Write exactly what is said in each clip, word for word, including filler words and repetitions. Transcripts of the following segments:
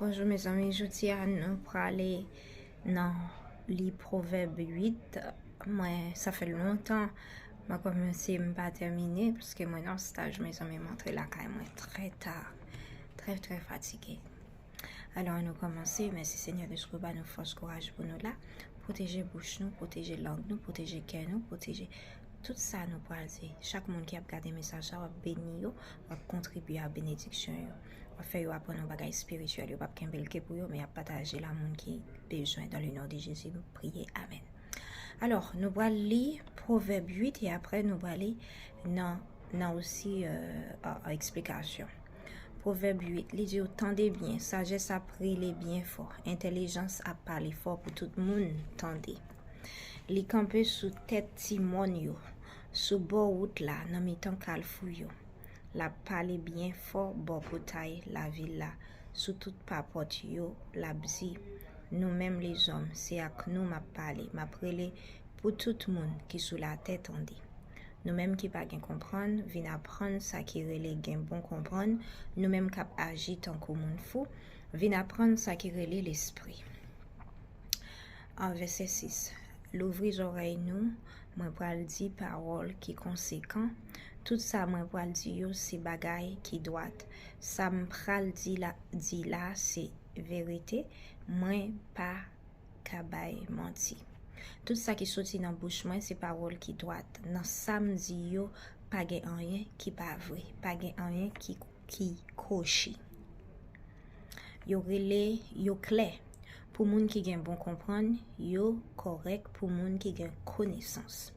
Bonjou mezanmi, jodi a nou prale nan li Pwovèb uit. Mwen, sa fè lontan mwen kòmanse, m pa tèmine, paske mwen nan staj, mezanmi, m antre lakay mwen trè ta, trè, trè fatige. Alò, nou kòmanse. Mèsi Senyè de sou ba nou fòs, kouraj pou nou la. Pwoteje bouch nou, pwoteje lang nou, pwoteje kè nou, pwoteje tout sa nou pral di. Chak moun ki ap gade mesaj sa, w ap beni yo, w ap kontribye a benediksyon yo. W ap fè yo aprann yon bagay espirityèl, yo p ap kenbe l ke pou yo, men y ap pataje l a moun ki bezwen. Dans le nom de Jésus, nou priye. Amèn. Alò, nou pral li Pwovèb uit e apre nou prale nan, nan osi, euh, a, a eksplikasyon. Pwovèb uit, li di w, tande byen, sajès ap rele byen fò, entèlijans ap pale fò pou tout moun tande. Li kanpe sou tèt ti mòn yo, sou bò wout la, nan mitan kalfou yo. L ap pale byen fò bò pòtay lavil la, sou tout papòt yo, l ap di, nou menm lezòm, se ak nou m ap pale, m ap rele pou tout moun ki sou latè tande. Nou menm ki pa gen konprann, vin aprann sa ki rele gen bon konprann, nou menm k ap aji tankou moun fou, vin aprann sa ki rele lespri. An vèsè sis, louvri zòrèy nou, mwen pral di pawòl ki konsekan. Tout sa mwen pral di yo se bagay ki dwat. Sa m pral di la, di la se verite, mwen pa ka bay manti. Tout sa ki soti nan bouch mwen se pawòl ki dwat. Nan sa m di yo, pa gen anyen ki pa vre, pa gen anyen ki, ki kwochi. Yo rele, yo klè pou moun ki gen bon konprann, yo kòrèk pou moun ki gen konesans.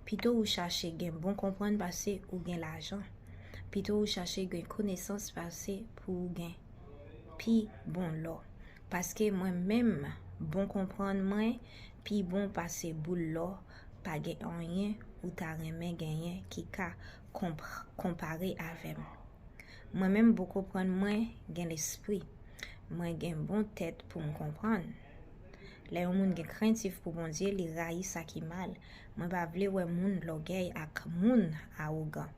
Pito ou chache gen bon konprann pase ou gen lajan. Pito ou chache gen konesans pase pou ou gen pi bon lò. Paske mwen menm, bon konprann mwen pi bon pase boul lò, pa gen anyen ou ta renmen genyen ki ka konp-, konpare avè m. Mwen menm, bon konprann mwen gen lespri. Mwen gen bon tèt pou m konprann. Lè yon moun gen krentif pou Bondye, li rayi sa ki mal. Mwen pa vle wè moun lògèy ak moun awogan.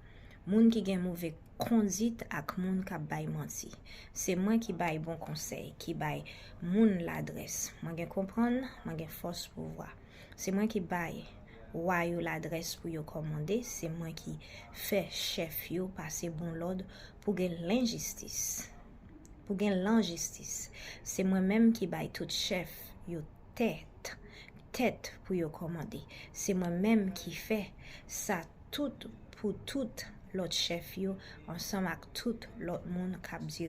Moun ki gen move kondit ak moun k ap bay manti. Se mwen ki bay bon konsèy, ki bay moun ladrès. Mwen gen konprann, mwen gen fòs pouvwa. Se mwen ki bay wa yo ladrès pou yo kòmande, se mwen ki fè chèf yo pase bon lòd pou gen lenjistis. Pou gen lanjistis. Se mwen menm ki bay tout chèf yo tèt, tèt pou yo kòmande. Se mwen menm ki fè sa tout pou tout lòt chèf yo ansanm ak tout lòt moun k ap di